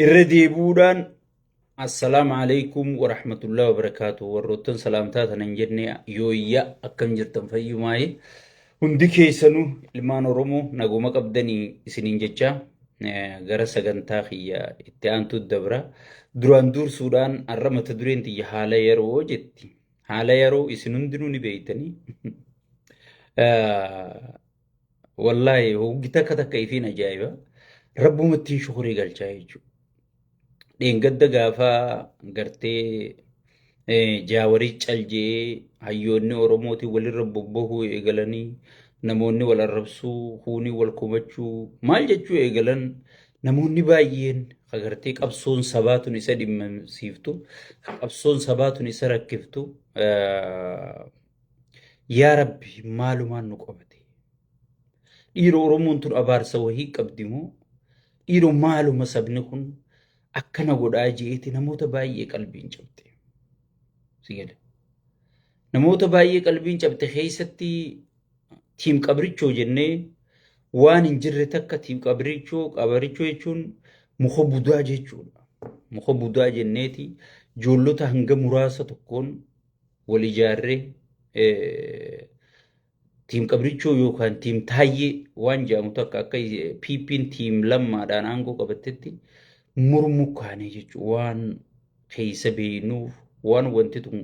Irra deebi'uudhaan assalaamu alaikum warahmatullahi wabarakaatu. Warroottan salaamtaa tana hin jenne yooyya akkam jirtan fayyumaayi. Hundi keessanuu ilmaan Oromoo naguma qabdanii isiniin jecha gara sagantaa kiyya itti aantuu dabra. Duraan dursuudhaan har'a mata dureen tiyya haala yeroo jetti. Haala yeroo isin hundinuu ni beektanii. Wallaahi hoggi takka takka ifiin ajaa'iba. Rabbumattiin shukurii galchaa jechuudha. Dheengadda gaafa gartee jaawarii cal je'ee hayyoonni Oromootiin walirra bobbahuu eegalanii namoonni wal arrabsuu, kuunii wal komachuu maal jechuu eegalan namoonni baay'een agartee qabsoon sabaa tun isa dhimmamsiiftu, qabsoon sabaa tun isa rakkiftu yaa Rabbi maalumaan nu qabate. Dhiiroo Oromoon tun abaarsa wahii qabdi moo? Dhiiroo maaluma sabni kun akkana godhaa je'eeti namoota baay'ee qalbiin cabxe. Si gala. Namoota baay'ee qalbiin cabxe keessatti tiim qabrichoo jennee waan hin jirre takka tiim qabrichoo qabrichoo jechuun muka budaa jechuudha. Muka budaa jenneeti ijoollota hanga muraasa tokkoon wal ijaarree tiim qabrichoo yookaan tiim taayyee waan jedhamu takka akka PP'n tiim lammaadhaan aangoo qabattetti mormuu kaanee jechuudha. Waan keessa beeknuuf waan wanti tun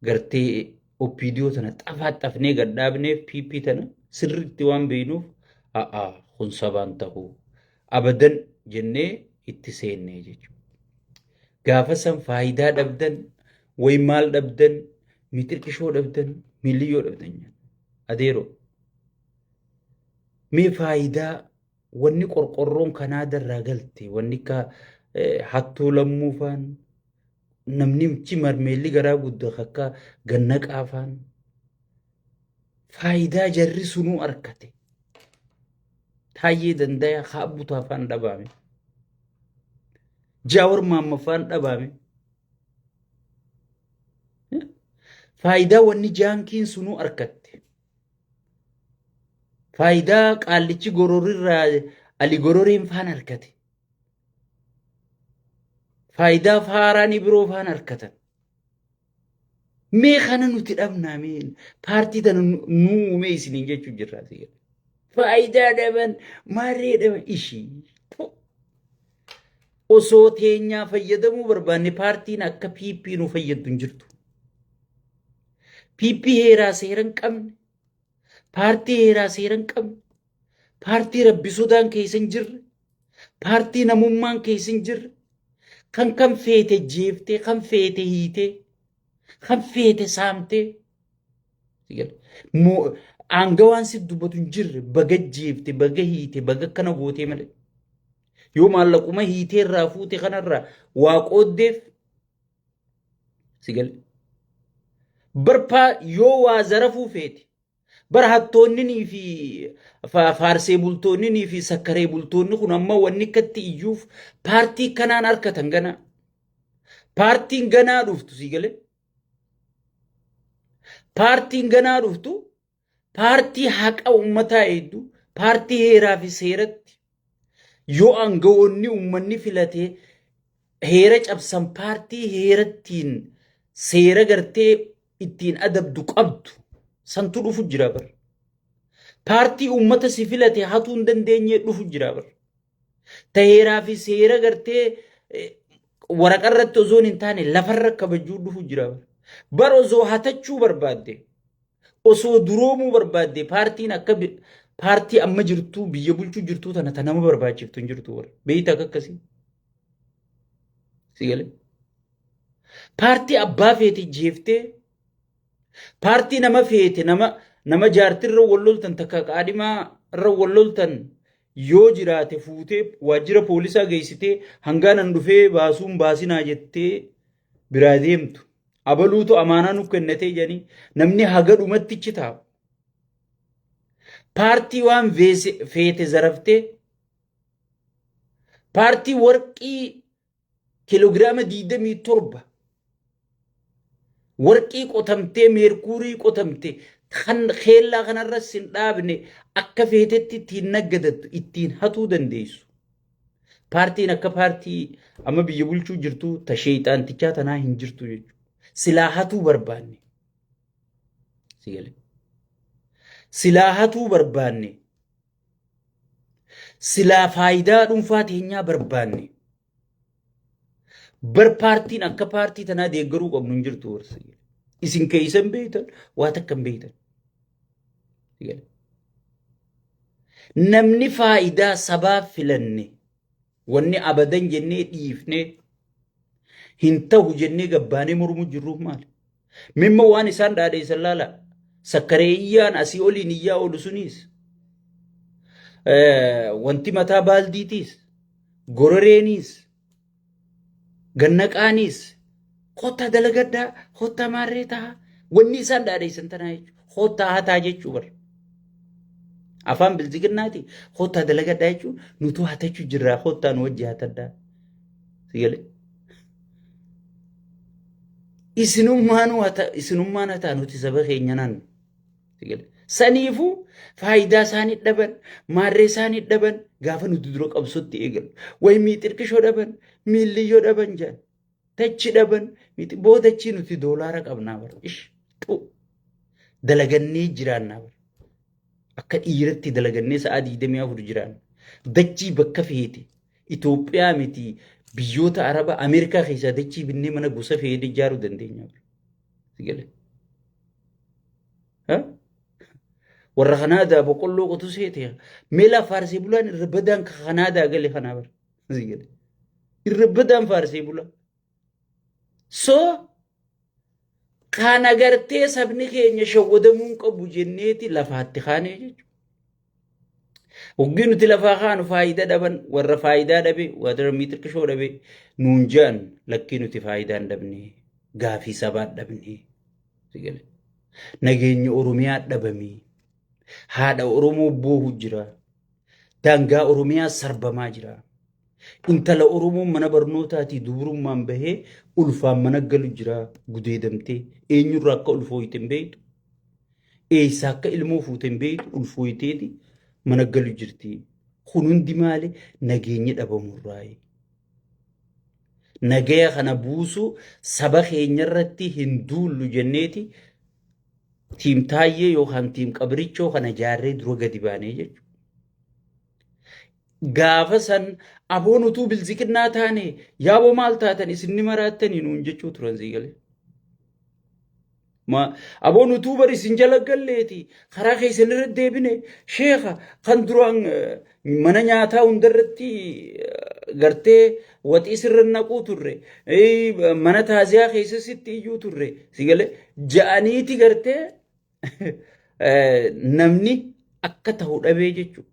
gartee OPDO tana xafaaxafnee gad dhaabneef PP tana sirriitti waan beeknuuf a'aa kun sabaan ta'uu abadan jennee itti seennee jechuudha. Gaafa san faayidaa dhabdan way maal dhabdan mitirqishoo dhabdan miliyyoo dhabdan adeeroo. Mee faayidaa wanni qorqorroon Kanaadarraa galte wanni akka hattuu lammuu faan namnichi marmeelli garaa guddaa akka gannaqaa faan faayidaa jarri sunuu argate. Taayyee dandayaa haa butaa faan dhabaame. Jaawar maamma faan dhabaame. Faayidaa wanni jaankiin sunuu argatte. Faayidaa qaallichi gororirraa Ali gororeen faan argate. Faayidaa faaraan biroo faan argatan. Mee kana nuti dhabnaa mee paartii tana nu uumee isiniin jechuu jirra asii gadi. Faayidaa dhaban maarree dhaban ishii. Osoo teenyaa fayyadamuu barbaanne paartiin akka PP nu fayyaddu hin jirtu. PP heeraa seera hin qabne, paartii heeraa seera hin qabne, paartii rabbi sodaan keessa hin jirre, paartii namummaan keessa hin jirre, kan kan feete jeeftee, kan feete hiitee, kan feete saamtee, aangawaan si dubbatu hin jirre baga jeefte, baga hiite, baga akkana gootee malee. Yoo maallaquma hiitee irraa fuute kanarraa waa qooddeef si gale. Barpaa yoo waa zarafuu feete bara hattoonninii fi faarsee bultoonninii fi sakkaree bultoonni kun amma wanni akkatti iyyuuf paartii kanaan harkatan ganaa. Paartiin ganaa dhuftu si gale. Paartiin ganaa dhuftu paartii haqa uummataa eegdu, paartii heeraa fi seeratti yoo aangawoonni uummanni filatee heera cabsan paartii heerattiin seera gartee ittiin adabdu qabdu santu dhufu jira bar. Paartii uummata si filate hatuu hin dandeenye dhufu jira bar. Ta heeraa fi seera gartee waraqaa irratti osoo hin taane lafarra kabajuu dhufu jira bar. Bar osoo hatachuu barbaadde osoo duroomuu barbaadde paartiin akka paartii amma jirtuu biyya bulchuu jirtuu tana ta nama barbaachiftu hin jirtu warra. Beeyta akka akkasii. Si galee? Paartii abbaa feete jeeftee paartii nama feete nama nama jaartirra wal loltan takka qaadhimaa irra wal loltan yoo jiraate fuutee waajjira poolisaa geessitee hangaanan dhufee baasuun baasinaa jettee biraa deemtu. Abaluutu amaanaa nu kennatee jedhanii namni haga dhumatti ichi taa'u. Paartii waan feete zaraftee paartii warqii kiloogiraama 27 warqii qotamtee meerkuurii qotamte kan keellaa kanarras hin dhaabne akka feetetti ittiin naggadattu ittiin hatuu dandeessu. Paartiin akka paartii amma biyya bulchuu jirtu ta sheeyxaantichaa tanaa hin jirtu jechuudha. Silaa hatuu barbaanne. Si galee. Silaa hatuu barbaanne. Silaa faayidaa dhuunfaa teenyaa barbaanne. Bar paartiin akka paartii tanaa deeggaruu qabnu hin jirtu warra. Isin keeysan beeytan waa takka hin beeytan. Namni faayidaa sabaa filanne wanni abadan jennee dhiifnee hin tahu jennee gabbaanee mormuu jirruuf maali? Mimma waan isaan dhaadheessan laala. Sakkareeyyaan asii oliin iyyaa oolu suniis. Wanti mataa baaldiitiis. Gororeeniis. Gannaqaaniis. Kottaa dalagadhaa. Kottaa maarree ta'a. Wanni isaan dhaadheessan tanaa jechuudha. Kottaa hataa jechuu bara. Afaan bilziginnaati. Kottaa dalagadhaa jechuun nutu hatachuu jirraa kottaa nu wajji hatadhaa. Sigalee. Isinummaanuu hata isinummaan hataa nuti saba keenya nan. Saniifuu faayidaa isaanii dhaban maarree isaanii dhaban gaafa nuti dura qabsootti eegalu. Wayi miixirqishoo dhaban miilliyyoo dhaban jedhan tachi dhaban miti boodachii nuti doolaara qabnaa bara. Ish xu dalagannee jiraannaa bara. Akka dhiiratti dalagannee sa'aa 24 jiraanna. Dachii bakka feete Itoophiyaa miti biyyoota Araba Ameerikaa keessaa dachii binnee mana gosa feene ijaaruu dandeenya. Sigale. Warra Kanaadaa boqqolloo qotu seete. Meelaa faarsee bulaan irra badaan ka Kanaadaa gale kanaa bara. Sigale. Irra badaan faarsee bulaa. So kana gartee sabni keenya shawwadamuu hin qabu jenneeti lafaatti kaanee jechuudha. Hoggii nuti lafaa kaanu faayidaa dhaban warra faayidaa dhabe warra miixirqishoo dhabe nuun je'an lakkii nuti faayidaa hin dhabne gaafii sabaa dhabne. Nageenyi Oromiyaa dhabame haadha Oromoo boohu jira daangaa Oromiyaa sarbamaa jira. Intala Oromoo mana barnootaatii dubrummaan bahee ulfaan mana galu jira gudeedamtee eenyurraa akka ulfooyte hin beektu. Eessaa akka ilmoo fuute hin beektu ulfooyteeti mana galu jirti. Kun hundi maali? Nageenyi dhabamurraayi. Nagaya kana buusuu saba keenya irratti hin duullu jenneeti tiim taayyee yookaan tiim qabrichoo kana jaarree dura gadi baanee jechuudha. Gaafa san aboon utuu bilziqinnaa taane yaaboo maal taatan isin ni maraattanii nuun jechuu turan sii galee. Ma aboon utuu bar isin jala galleeti karaa keessan irra deebine sheekha kan duraan mana nyaataa hundarratti gartee waxii sirra naquu turre mana taaziyaa keessa sitti iyyuu turre si galee ja'aniiti gartee namni akka tahu dhabee jechuudha.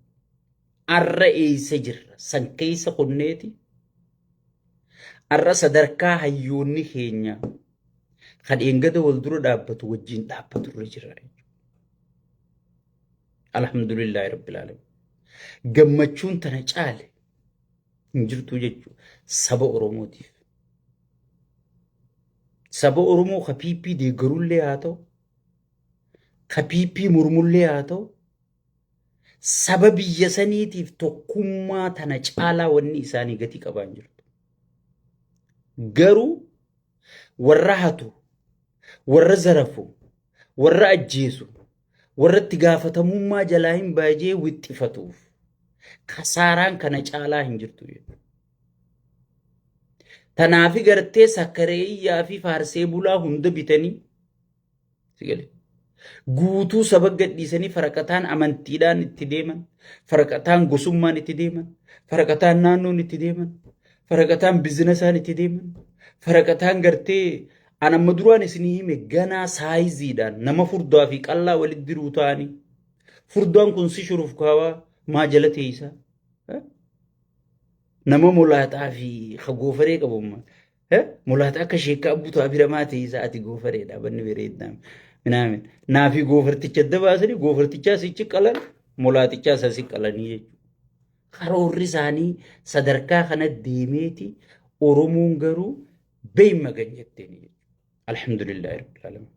Arra eessa jirra? San keessa kunneeti. Arra sadarkaa hayyoonni keenya kan eengada wal dura dhaabbatu wajjin dhaabbatu irra jira. Alhamdulillaahi Rabbil Aalamiin. Gammachuun tana caale hin jirtu jechuudha saba Oromootiif. Saba Oromoo ka PP deeggarullee haa ta'u, ka PP mormullee haa ta'u, saba biyya saniitiif tokkummaa tana caalaa wanni isaanii gatii qabaan jirtu. Garuu warra hatu, warra zarafu, warra ajjeesu, warra itti gaafatamummaa jalaa hin baajee wixxifatuuf kasaaraan kana caalaa hin jirtu jechuudha. Tanaafi gartee sakkareeyyaa fi faarsee bulaa hunda bitanii si galee guutuu saba gadhiisanii faraqataan amantiidhaan itti deeman, faraqataan gosummaan itti deeman, faraqataan naannoon itti deeman, faraqataan bizinasaan itti deeman, faraqataan gartee an amma duraan isinii hime ganaa saayiziidhaan nama furdaa fi qallaa walitti diruu ta'anii furdaan kun si shuruuf kaawaa maa jala teessaa nama molaaxaa fi ka goofaree qabu Mulaaxa akka sheekkaa butaa bira maa teessaa ati goofareedha banni bareeddaa minaamin naafi goofarticha adda baasanii goofartichaa sichi qalan mulaaxichaa isa si qalanii jechuudha. Karoorri isaanii sadarkaa kana deemeeti Oromoon garuu beeyma gan jetteeni jechuudha. Alhamdulillahi rabbil alamin.